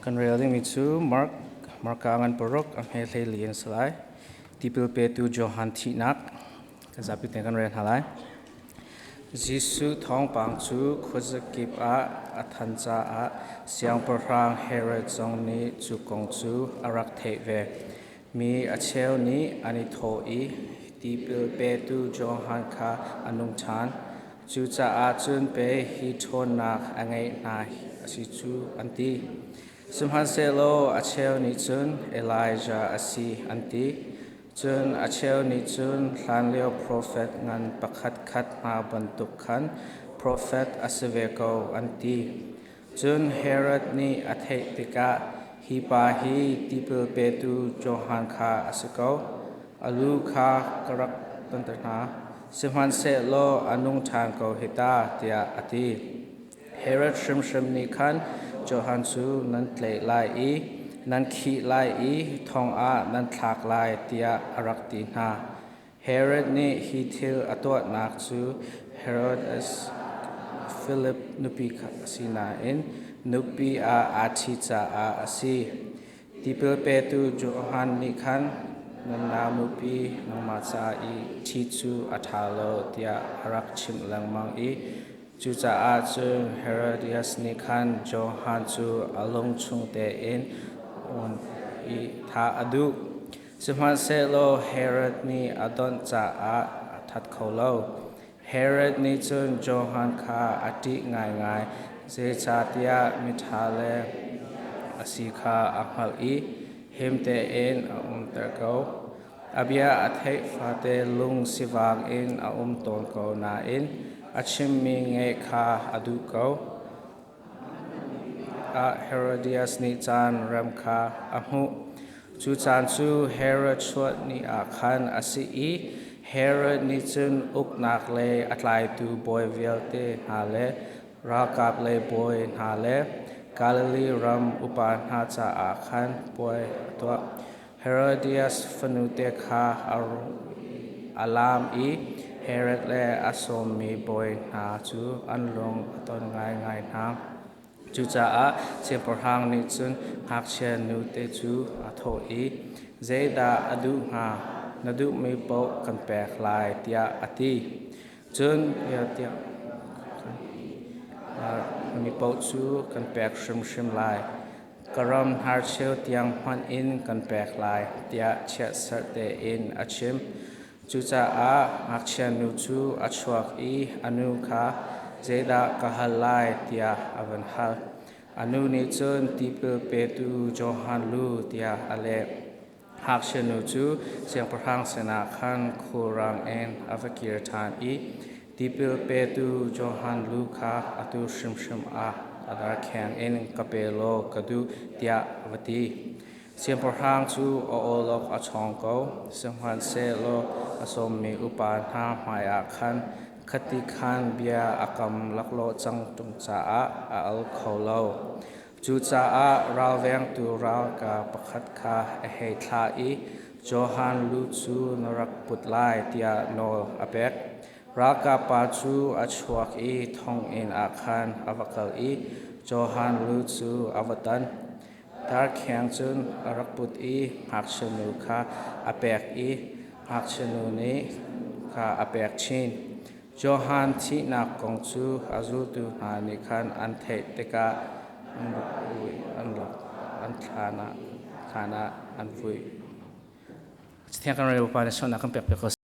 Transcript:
Kan rel dingmi cu Mark Marka ngan paruk a hme hlei li an si lai. Tipil petu Johan thihnak kan zapi te kan rel hna lai. Jesuh thawngpang cu khuazakip ah a than caah siangpahrang Herod zong nih cu kong cu a rak theih ve. Mi a cheu nih an i thawh i tipil petu Johan kha a nung ṭhan. Cucaah cun pei hi ṭhawnnak a ngeih hna a si cu an ti. Sihmanhsehlaw a cheu nih cun Elijah a si an ti. Cun a cheu nih cun hlanlio profet ngan pakhatkhat hna bantuk khan profet a si ve ko an ti. Cun Herod nih a theih tikah hi pa hi tipil petu Johan kha a si ko. A lu kha ka rak tonter hna. Sihmanhsehlaw a nung ṭhan ko hi ta, tiah a ti. Herod hrimhrim nih khan Johan cu nan tlaih lai i nan khih lai i thong ah nan thlak lai tiah a rak ti hna. Herod nih hi thil a tuahnak cu Herodes Philip nupi kha a si nain nupi ah aa ṭhi caah a si. Tipil petu Johan nih khan nan nau nupi nangmah ca i ṭhi cu a ṭha lo tiah a rak chimh lengmang i cucaah cun Herodias nih khan Johan cu a lung chung tein i thah a duh. Sihmanhsehlaw Herod nih a donh caah a that kho lo. Herod nih cun Johan kha a ṭih ngaingai, zeicahtiah miṭha le a si kha a hngalh i him tein a umter ko. A bia a theih fate lung sivang in a um tawn ko nain a chimmi ngaih kha a duh ko. Ah Herodias nih caan rem kha a hmuh. Cu caan cu Herod chuah ni ah khan a si i Herod nih cun uknak lei a tlaitu bawi vialte hna le ralkap lei bawi hna le Galilee ram upa hna caah khan puai a tuah. Herodias fanute kha a laam i Herod le a sawmmi bawi hna cu an lung a ton ngaingai hna. Cucaah siangpahrang nih cun ngakchia nute cu a thawh i, “Zeidah a duh hnga? Na duhmi paoh kan pek lai,” tiah a ti. Cun mi paoh cu kan pek hrimhrim lai. Ka ram hnarcheu tiang hmanh in kan pek lai, tiah chiatserh tein a chim. Cucaah ngakchia nu cu a chuak i a nu kha, “Zeidah ka hal lai?” tiah a van hal. A nu nih cun, “Tipil petu Johan lu,” tiah a leh. Ngakchia nu cu siangpahrang sinah khan khulrang in a va kir ṭhan i tipil petu Johan lu kha atu hrimhrim ah a darkheng in ka pe law ka duh tiah a va ti. Siangpahrang cu a awlok a chawng ko, sihmanhsehlaw a sawmmi upa hna hmaiah khan khati khan bia a kam laklawh cang ṭung caah a al kho lo. Cucaah ralvengtu ralkap pakhat kha a hei thlah i Johan lu cu na rak put lai tiah nawl a pek. Ralkap pa cu a chuak i thonginn ah khan a va kal i Johan lu cu a va tan. Darkheng cun a rak put i ngakchia nu kha a pek i ngakchia nu nih kha a pek chin. Johan thihnak kong cu a zultu hna nih khan an theih tikah an thlan ah an vui. Thiang kan Bawipa nih sualnak kan pek piak ko.